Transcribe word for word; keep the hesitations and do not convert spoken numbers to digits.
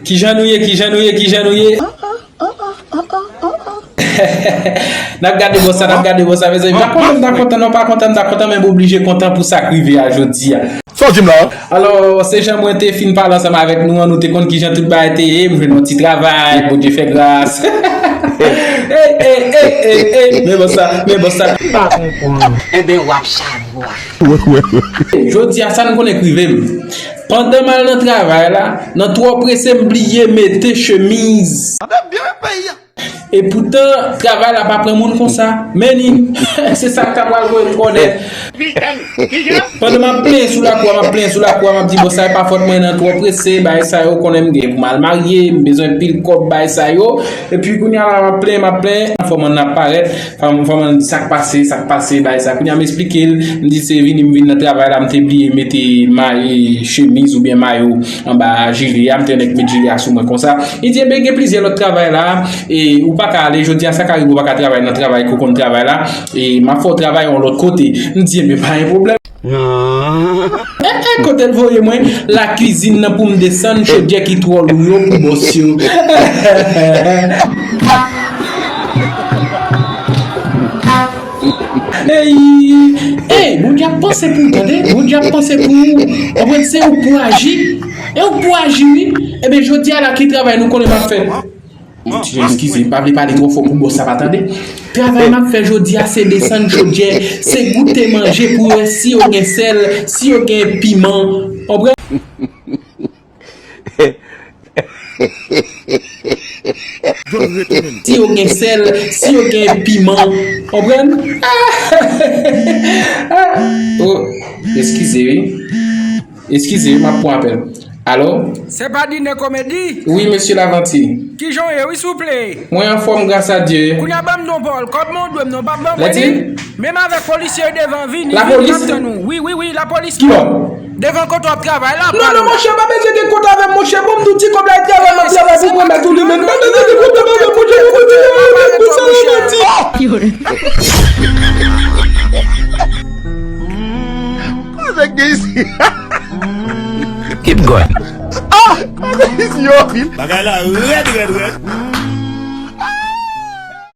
Kijan nou ye, kijan nou ye, kijan nou ye? N ap gade bò sa, n ap gade bò sa, mezanmi. M ta kontan, m ta kontan, non, pa kontan, m ta kontan, men m oblije kontan pou sa k rive a jodi a. Sa w di m la? Alò, se jan mwen te fin pale ansanm avèk nou an, nou te konn kijan tout bagay te ye, m jwenn yon ti travay, Bondye fè gras. Ey, ey, ey, ey, ey, men bò sa, men bò sa. Pa konprann. Enben, w ap chavwa. Jodi a, sa n konnen k rive m. Pandan m al nan travay la, nan twò prese, m bliye mete chemiz. Sa te byen peyi a. Epoutan, travay la pa pran moun konsa. Men ni, se sa k ta pral voye m konnen. Pandan m ap plenyen sou lakou a, m ap plenyen sou lakou a, m ap di, bon, sa e pa fòt mwen nan twò prese, bagay sa yo, konnen m gen pou m al marye, m bezwen pil kòb, bagay sa yo. Epi kounye a la, m ap plenyen, m ap plenyen, enfòman nan ap parèt, enfòman nan di sa k pase, sa k pase, bagay sa. Kounye a m esplike l, m di se vini m vin nan travay la, m te bliye mete may, chemiz oubyen mayo anba jile a, m te nèk met jile a sou mwen konsa. Li di, enben, gen plizyè lòt travay la, e ou pa ka ale, jodi a sa ka rive ou pa ka travay nan travay ke w konn travay la, e m ap fè w travay yon lòt kote. M di, enben, pa gen pwoblèm. Eh, eh, kote l voye mwen, lakizin nan pou m desann chodyè ki twò lou yo pou bòs yo. Ey, ey, Bondye ap panse pou ou, tande? Bondye ap panse pou ou. Konprann, se ou k pou aji. E ou k pou aji, wi. Ebyen, jodi a la, ki travay nou konnen m ap fè? Ti jan eskize, m pa vle pale twò fò pou bòs sa pa tande. Travay m ap fè jodi a, se desann chodyè, se goute manje pou yo wè si yo gen sèl, si yo gen piman. Konprann? Si yo gen sèl, si yo gen piman. Konprann? Oh, eskize, wi. Eskize, wi, m ap pran apèl. Alo? Se pa Dine Komedi? Wi, mesye Lavanti. Kijan w ye, wi, souple? Mwen anfòm, gras a Dye. Kounye a ban m non pa w, kòb mwen w dwe m non, pa ban mwen li. Menm avèk polisye yo devan, vini, vini, m ap tann ou. Wi, wi, wi, lapolis. Ki bò? Devan kote w ap travay la. Non, non, monchè, pa bezwen gen kont avè m, monchè. Bon, m di w ti kòb la, e travay m ap travay pou mwen, mèt ou li menm. Pa bezwen gen kont avè m, monchè, m kontinye wè menm pou sa, Lavanti. Kote k gen isi? Keep going. Ah! Isi yo anpil. Bagay la rèd, rèd, rèd.